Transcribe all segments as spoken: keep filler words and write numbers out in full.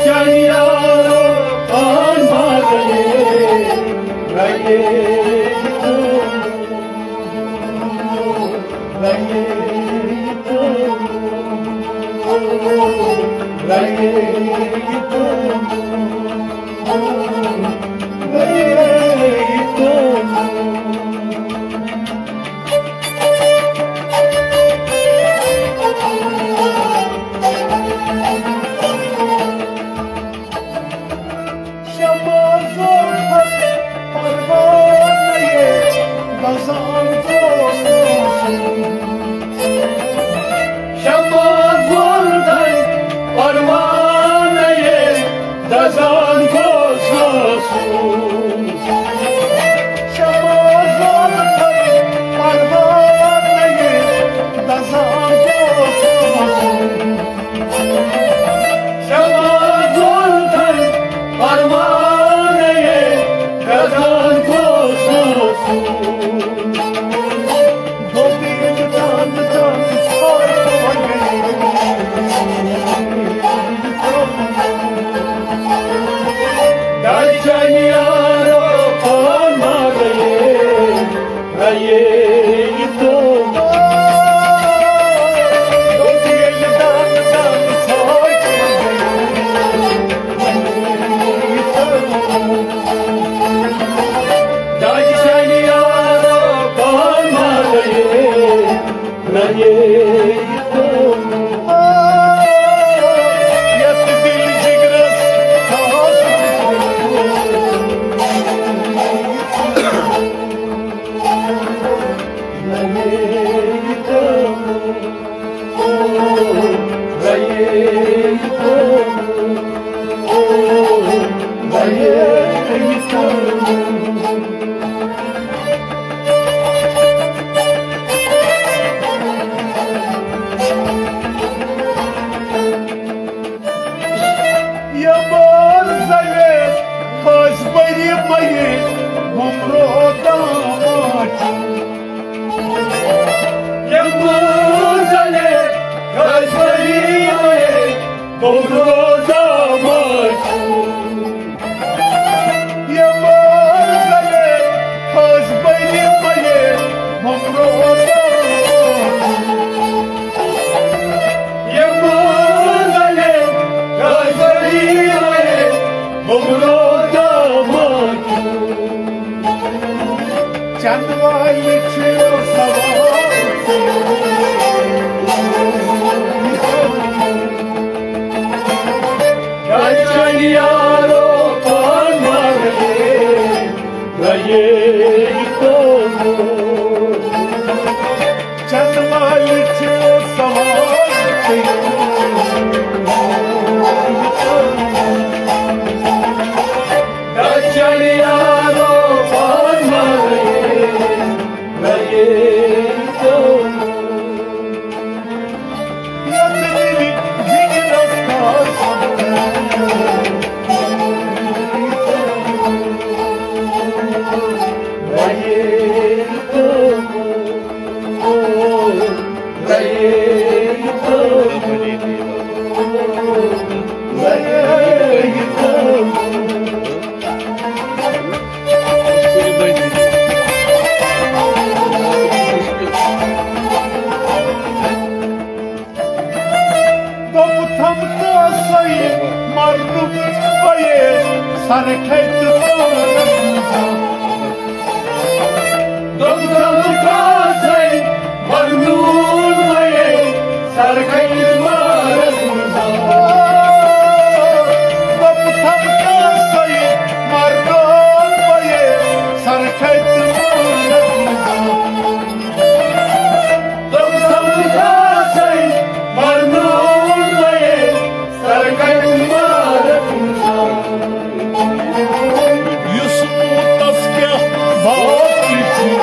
چانہِ یارو پان مارے، رَیے تہٕ رَیے تہٕ رَیے تہٕ رَیے تہٕ شمازو پت پروانہ یہ دزان گوس۔ شمازو پت پروانہ یہ دزان گوس۔ شمازو پت پروانہ یہ دزان گوس۔ شمازو پت پروانہ یہ دزان گوس۔ دچھن یارو پان مارے، رَیے تہٕ دچھن یارو پان مارے، رَیے تہٕ یتھ دل جگرس خاص یمار زلے خاص بری مئی بمرو داماچ۔ یمار زلے خاص بری مئی بمرو داماچ۔ یمار زلے خاص بری مئی بمرو داماچ۔ یمار زلے خاص بری مئی بمرو داماچ۔ چندوالہِ چھِ سوال۔ دچھن یارو پان مارے، رَیے تہٕ چندوالہِ چھِ سوال۔ دچھن یارو پان مارے، رَیے تہٕ دوٚپ تھم کٲنٛسے مردُک بَیے سر کھٔتۍ پانس منٛز۔ دوٚپ تھم کٲنٛسے مردُک بَیے سر کھٔتۍ پانس منٛز۔ دوٚپ تھم کٲنٛسے مردُک بَیے سر کھٔتۍ پانس منٛز۔ یُس تس کیٛاہ باقٕے چھُ۔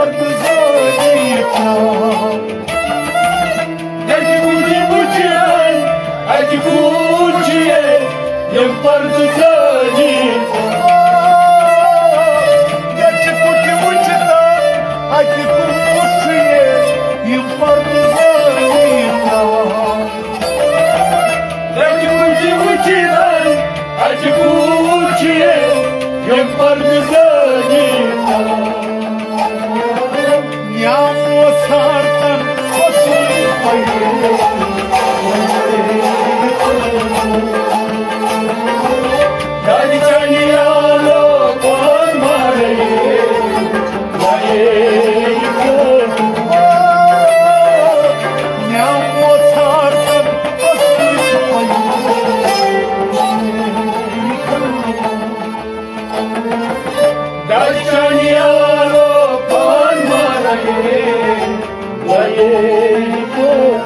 پردٕ زٲنی ترٛاو۔ اَتہِ کُٹھۍ وٕچھِتھ، اَتہِ کُٹھۍ یِم پردٕ زٲنی ترٛاو۔ اَتہِ کُٹھۍ وٕچھِتھ، اَتہِ کُٹھۍ یِم پردٕ زٲنی ترٛاو۔ اَتہِ کُٹھۍ وٕچھِتھ، اَتہِ کُٹھۍ یِم پردٕ زٲنی ترٛاو۔ یا موسار تن اصل پہلو۔ دادی چانی آلو کون مارے؟ یا موسار تن اصل پہلو۔ دچھنیارو پان مارے، ویے کو۔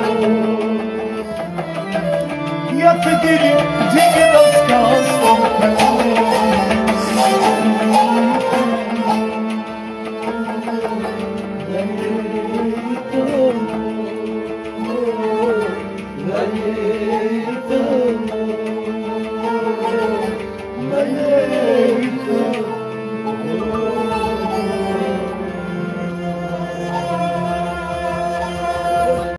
یتھ دِلہِ جِگرس کیٛاہ سمکھیو۔